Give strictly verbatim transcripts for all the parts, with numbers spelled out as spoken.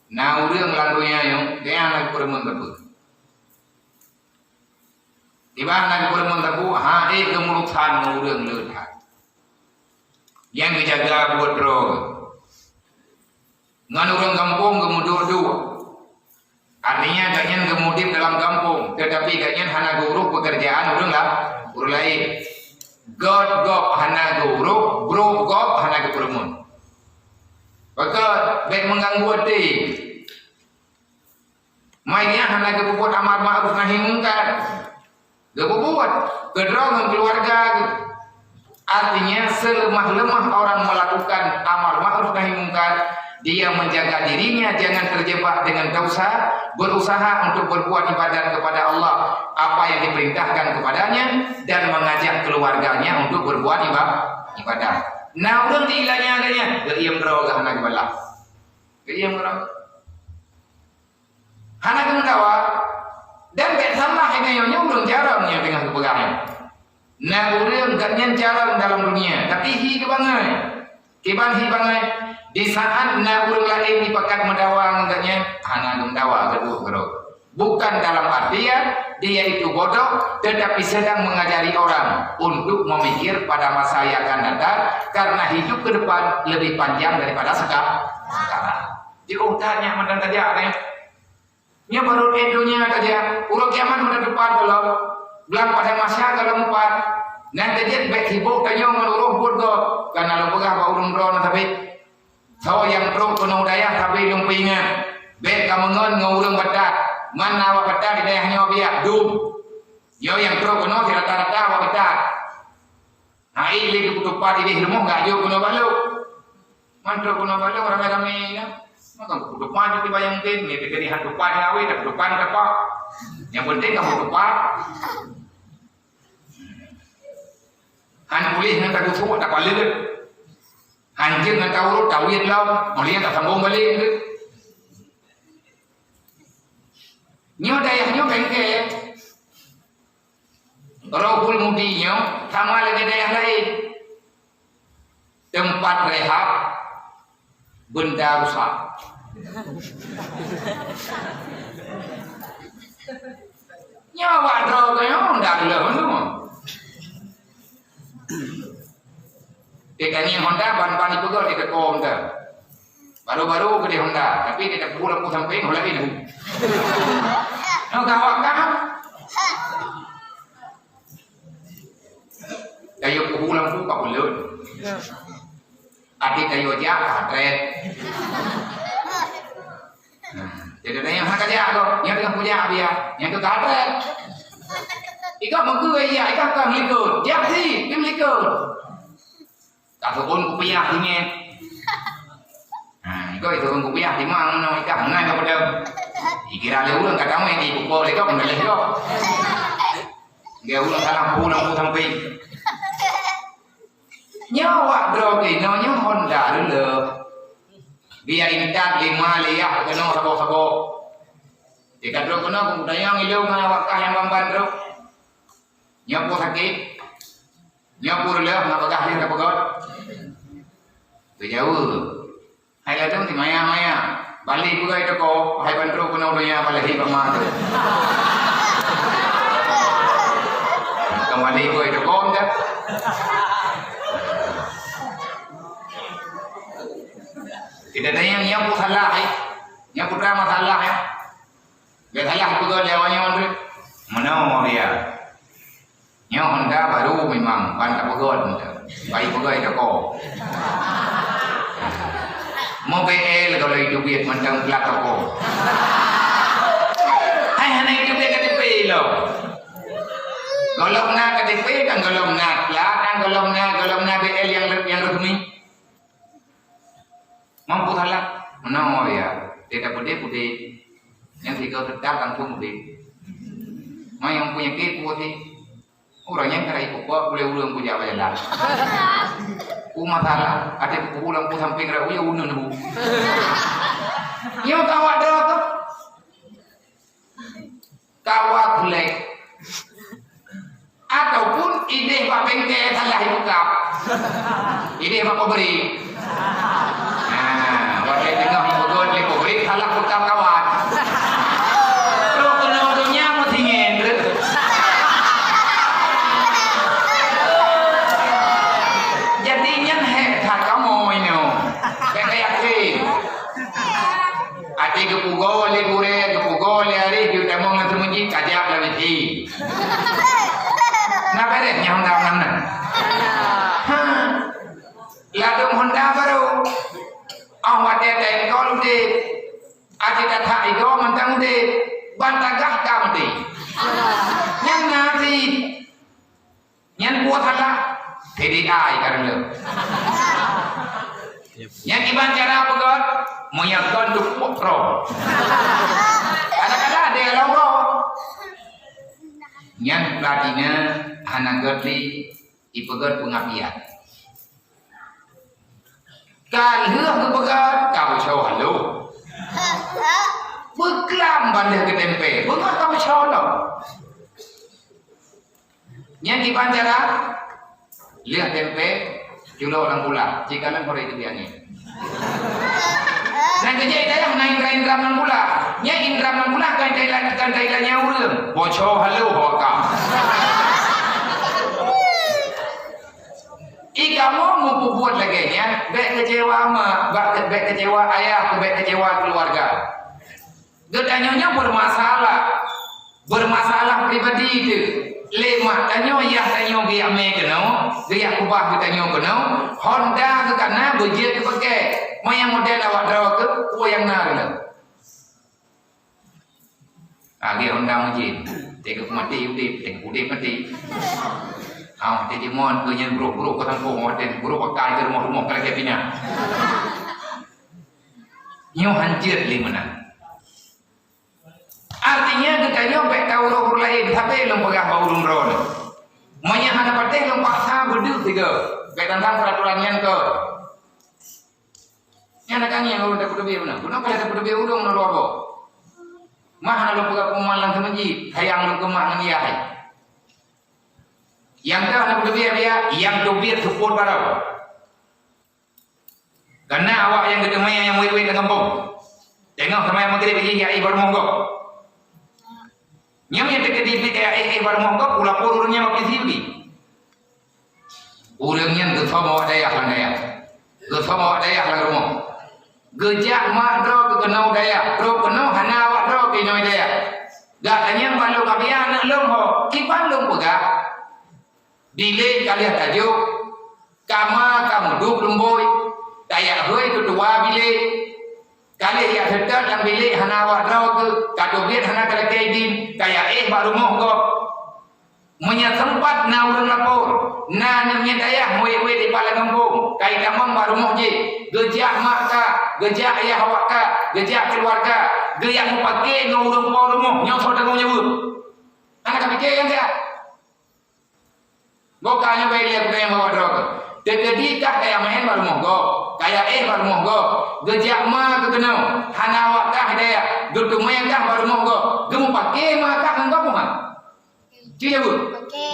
Na ureuëng lam donya nyoe, gobnyan na geupeureumeun sapeue? Kiban na geupeureumeun sapeue, han ék geumeurusan ngon ureuëng le that. Nyang geujaga buet droe. Ngon ureuëng gampông geumuduek-duek. Artinya, gobnyan geumudép dalam gampông, teutapi gobnyan hana geuurôh peukeurjaan ureuëng la-, ureuëng laén. Göt gob hana geuurôh, brôk gob hana geupeureumeun. Pakon, bék meuganggu até. Mai nyan hana geupeubuet amar ma'ruf nahi mungkar. Geupeubuet keudroe ngon keuluwarga geuh. Artinya, seuleumah-leumah orang melakukan amar ma'ruf nahi mungkar, dia menjaga dirinya jangan terjebak dengan dosa, berusaha untuk berbuat ibadat kepada Allah. Apa yang diperintahkan kepadanya dan mengajak keluarganya untuk berbuat iba-, ibadah. Na ureuëng di ilanya geuh nyan, geuiem droe geuh hana geubalah. Geuiem droe. Hana geumeudawa. Dan bék salah, nyoe, nyoe ureuëng carông nyang teungoh geupeugah nyoe. Na ureuëng gobnyan carông dalam dunia, tapi hi geubangai. Kiban hi bangai, di saat na ureuëng laén jipakat meudawa ngon gobnyan, hana geumeudawa, geuduek keudroe. Bukan dalam artian dia itu bodoh, tetapi sedang mengajari orang untuk memikir pada masa yang akan datang, karena hidup ke depan lebih panjang daripada seka-, sekarang. Di utak nyak mantong tajak nyoe. Nyoe baru di dunia tajak. Uroe kiamat mantong teupat gohlom. Blang padang mahsyar gohlom meupat. Nyan tajak bék sibok tanyoe ngon uroe buet gob. Kana lôn peugah bak ureuëng droeneuh sabé. Soe nyang trok keunoe dayah sabé lôn peuingat. Bék kameungon ngon ureuëng batat. Man na awak batat di dayah nyoe biak dum. Nyoe nyang trok keunoe sirata-rata awak batat. Hai lé keutupat idéh rumoh gak jok keunoe balok. Man trok keunoe balok ramé-ramé nyan. Maka keutupat nyoe tiba nyang mungkin, nyoe teuka di han tupat nyan awé, tak tupat tak apa. Yang penting kamu tupat. Han puléh ngon tagusuk, tak paléh. Han jeuet ngon taurot, tawiet lom. Mulia tak sambung balik. Nyoe dayah nyoe bengke. Rohul Mudi nyoe sama lagée dayah laén. Teumpat rehab benda rusak. Nyoe awak droe keu nyoe ndak leuh nyoe. Di tangieng Honda ban-ban ipeugöt di teuko Honda. Baru-baru keudeh Honda, tapi di teupeue lampu sampeng, Honda laén hu. Nyoe gawat kan? Kayu kubu lampu ka buleuen. Até kayu jak ka trét. Jadi nyan hana jak tu, nyan teungoh kujak biya, nyan tu ka trét. Ika meukeue ya, ika ka melikot. Jak si, pi melikot. Ka turun kupiah tinggi. Nah, iko turun kupiah timang no ika mengai ka pedang. Dikira lé urang ka damai di pukul iko mendeleh iko. Dia urang salah pulang pun sampai. Nyoe awak droe keunoe nyoe Honda dulu. Biar intat lima liyah keunoe saboh-saboh. Di ka droe keunoe keu dayang ilong ngon awak kah nyang ban-ban droe. Nyoe pun sakét. Nyoe pun reuloh ngon bagah lheueh ka peugöt. Teujaweue. Hai ladôm di maya-maya. Baleh peugöt teuko, hai bandum keunoe donya baleh bak ma teuh. Keumbali peugöt teuko dah. Tidak ada yang, yang pun salah, eh. Yang putra masalah, eh. Geusalah peugöt lé awak nyan tu. Meunoe dia. Nyoe Honda baru memang ban tapeugöt Honda. Bayi peugöt teuko. Mo B L kalau itu biet mantong plat toko. Hai hana itu biet K T P lo. Golom na K T P kan golom na plat kan golom na golom na B L yang yang resmi. Mampu salah? Meunoe ya. Dia tak pudé-pudé. Yang tiga tetap langsung pudé. Mai yang punya ke pudé. Orang yang kena ikut kau boleh urang punya apa jalan. Ku masalah. Ada ku pulang ku samping rak uya unun bu. Nyo kawak dah tu. Kawak lek. Ataupun ideh bak bengke salah ibukap. Ideh bak pabrik. Nah, bak tengah ibukap lé pabrik Lah peukawan. Trok keunoe donya meutingin. Jadi nyan hék that kamoe nyoe. Bék ka yakin. Até geupugoe lé gurée, geupugoe lé aréh, jitamong lam seumeujid, kajak lam meuseujid. Na beureh nyang honda nyan na. Ha. Ladôm honda barô. Óh watée taengkol udép, até tathak igoe mantong udép, ban tagah ka maté. Nyan na cit. Nyan buet salah. T D A i kareueng. Nyan kiban cara peugöt, meunyoe kon teupeue troh. Kadang-kadang ada yang lawa. Nyan peurati na hana gét lé ipeugöt peungapian. Ka lheueh geupeugöt, ka beusoe halo. Beuklam ban lheueh geutempé, beungoh ka beusoe lom. Nyan kiban cara, lheueh tempé, culok lam gula, cit ka lheueh horé teubiet angén. Nyan keujeuet dayah na indra-indra lam gula. Nyan indra lam gula kan indra, kan indra nyang ureueng. Beusoe halo ho ka. I kamoe meupeubuet lagée nyan, bék keucewa ma, bék, bék keucewa ayah, bék keucewa keuluwarga. Geutanyoe nyoe beureumasalah, beureumasalah pribadi teuh. Lé mak tanyoe, yah tanyoe geujak mé keunoe, geujak keubah geutanyoe keunoe, honda geuh ka na beujeuet geupaké. Meunyoe model awak droe keuh, peue nyang na keunoe? Lagée honda meucit, teuka maté udép, teuka udép maté. Hah, teuka jimeuon keu nyan brôk-brôk keu sampông, watée brôk pakai keu rumoh-rumoh ka lagée pih nyan. Nyoe hancôt lé meunan. Artinya geutanyoe bék taurôh ureuëng laén, sabe lôn peugah bak ureuëng droeneuh. Meunyoe hana patéh lôn paksa beudeuh sigoe, bék tantang peuraturan nyan keu. Nyan na kang nyang ulôn tapeuteubiet meunan. Bunoe ka tapeuteubiet ulôn ngon dua boh. Mah hana lôn peugah peuman lam seumeujid, sayang lôn keu mak ngon yah. Nyang ka hana peuteubiet biya, nyang teubiet seupôt barô. Kana awak nyang geuteumé nyang wét-wét lam gampông. Teungoh seumayang Maghrib jih ya éh bak rumoh gob. Nyoe nyang teukeudi bit ya éh, éh bak rumoh gob, ulapor ureuëng nyan bak polisi udi. Ureuëng nyan geusöm awak dayah lam dayah. Geusöm awak dayah lam rumoh. Geujak mak droe keu keunoe dayah, trok keunoe hana awak droe keu inoe dayah. Gata nyang balok abiya aneuk lôn ho, kiban lôn peugah. Bilék ka lheueh tajok, kama ka mudub lumbôi, tajak hôi keu tuwa bilék. Ka lheueh jak seutôt lam bilék hana awak droe keuh, ka teubiet hana talakée idin, kajak éh bak rumoh gob. Meunyoe seumpat na ureuëng lapor, na aneuk miet dayah meuwét-wét di pala gampông, ka jitamong bak rumoh jih, geujak mak ka, geujak ayah awak ka, geujak keuluwarga, geujak meupaké ngon ureuëng po rumoh, nyoe soe tanggong jaweueb? Hana kapiké nyang siat. Boh ka nyoe bak ilée keuneuk meuwat droe keuh. Teukeudi kah kajak meuhén bak rumoh gob, kajak éh bak rumoh gob, geujak ma keu keunoe, hana awak kah dayah, geuteumé kah bak rumoh gob, geumeupaké ma kah ngon gob peue ma? Ci jaweueb. Oke.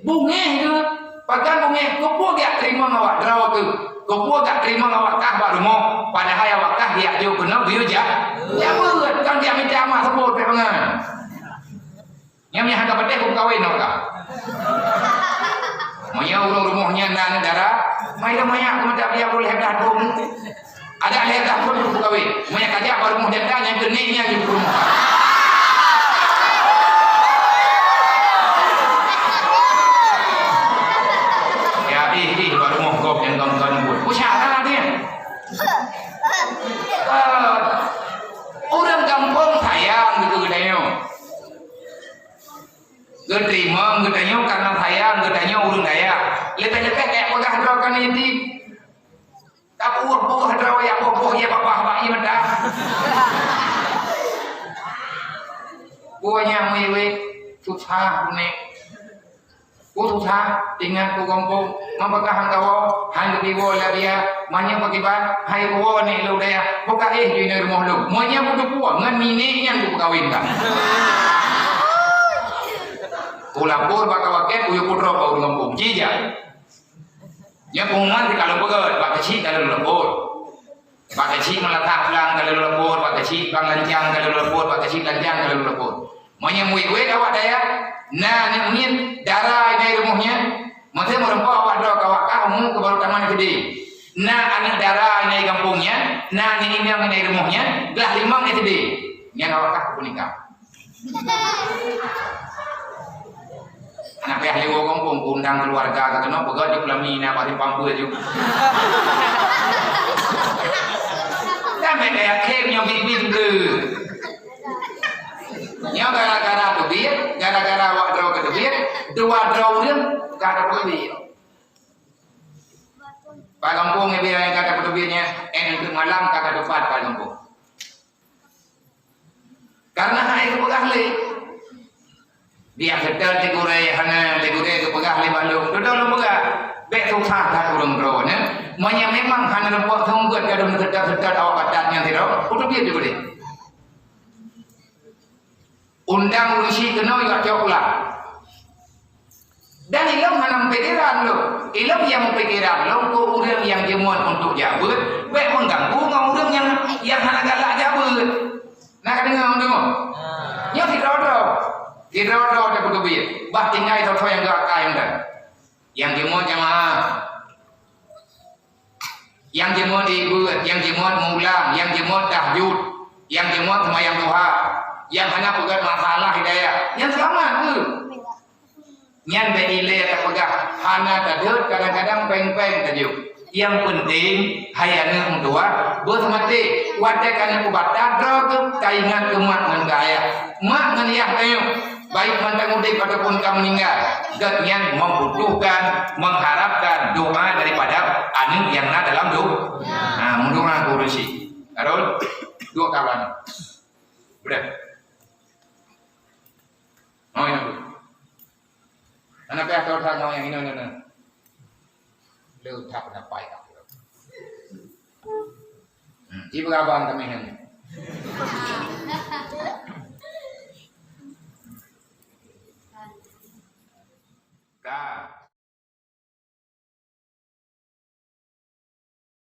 Beungéh geuh, pajan beungéh, keupeue geujak teurimong awak droe keuh, keupeue geujak teurimong awak kah bak rumoh, padahai awak kah geujak jok keunoe geuyue jak. Jaweueb, kan geujak mita ma seupôt pék bangai. Nyang, nyang hana patéh beukawen awak kah. Meunyoe ureuëng rumoh nyan na aneuk dara, mai dah manyak keu mata biar ureuëng lhèe blah thôn. Adak lhèe blah thôn beukawen. Meunyoe kajak bak rumoh janda nyang keuneuk nyan di rumoh. Ya, ih, ih, bak rumoh gob nyang gam-gam buet. Pusara dia. Eh, ureuëng gampông sayang gitu geutanyoe. Geuteurimong geutanyoe karena sayang geutanyoe ureuëng dayah. Leubeh-leubeh kayak peugah droe kan itu. Ka buah-buah droe ya buah-buah ya babah bak ié mata. Buahnya mewek susah bunek. Ku susah, ingat ku gampông, mapakah hangkawoe, han geupiwoe lam biya, manyang pakiban, hai woe nek lôn dayah, buka éh jui neu rumoh lôn. Manyang ku teupuwoe, ngon minék nyan ku peukawén ka. Ku lapor bak kawaken, ku yue putroe bak ureuëng gampông. Ci jak. Nyan pengumuman di kalau peugah, bak keuchik kalau lapor. Bak keuchik meulatak pulang kalau lapor. Cit bang lancang ka lôn lopot, bak cit lancang ka lôn lopot. Meunyoe muet-muet awak dayah, na aneuk miet dara inan rumoh nyan, meuteumé meureumpok awak droe ka awak kah umu keu baru tamat S D. Na aneuk dara inan gampông nyan, na aneuk inong inan rumoh nyan, glah limong S D. Nyan awak kah peunikah. Aneuk payah lewat gampông, undang keluarga ka keunoe, peugah di peulami na bak simpang bus ju. Kan bèk gaya khem nyoe bit-bit bleu. Nyoe gara-gara teubiet, gara-gara awak droe ka teubiet, dua droe ureueng ka teubiet. Pak gampông nyan biar ka teubiet nyan, eh, untuk malam ka teupat Pak gampông. Karena hai geupeugah lé. Biak seutôt lé gurèe hana lé gurèe geupeugah lé bandum. Dudoe lôn peugah, bèk susah that ureueng droeneuh. Meunyoe memang hana leumpok seumeubeuet gadôh seutôt-seutôt awak patat nyan sidroe, uteubiet ju udeh. Undang ureueng syiek keunoe jak cok ulang. Dan ilôn hana meupikiran lôn. Ilôn nyang meupikiran lôn keu ureueng nyang jimeuet untuk jak beuet, bèk meuganggu ngon ureueng nyang, nyang hana galak jak beuet. Na ka deungö, deungö? Nyoe sidroe-droe. Sidroe-droe teupeuteubiet. Bah tinggai soe-soe nyang geuakai meunan. Nyang jimeuet jamaah. Nyang jimeuet ié beuet, nyang jimeuet meuulang, nyang jimeuet tahajud, nyang jimeuet seumayang duha, nyang hana peugöt masalah hidayah, nyan seulamat keuh. Nyan bèk ilèe tapeugah, hana tadeuet, kadang-kadang péng-péng tajok. Nyang peunteng, hai aneuk meutuah, beuh seumaté, watèe ka neuk ubak that droe geuh, taingat keu mak ngon keu ayah. Mak ngon yah tanyoe, baik mantong udép ataupun ka meuninggai, gobnyan membutuhkan, mengharapkan doa daripada aneuk nyang na dalam do-, ha, meudoa keu ureueng syiek. Arul, dua kawan. Udah. Oh, ya. Aneuk payah tahu that ngon nyang inoe, inoe, inoe. Le that pendapat. Hmm, ibu abang kami nyan. Ka.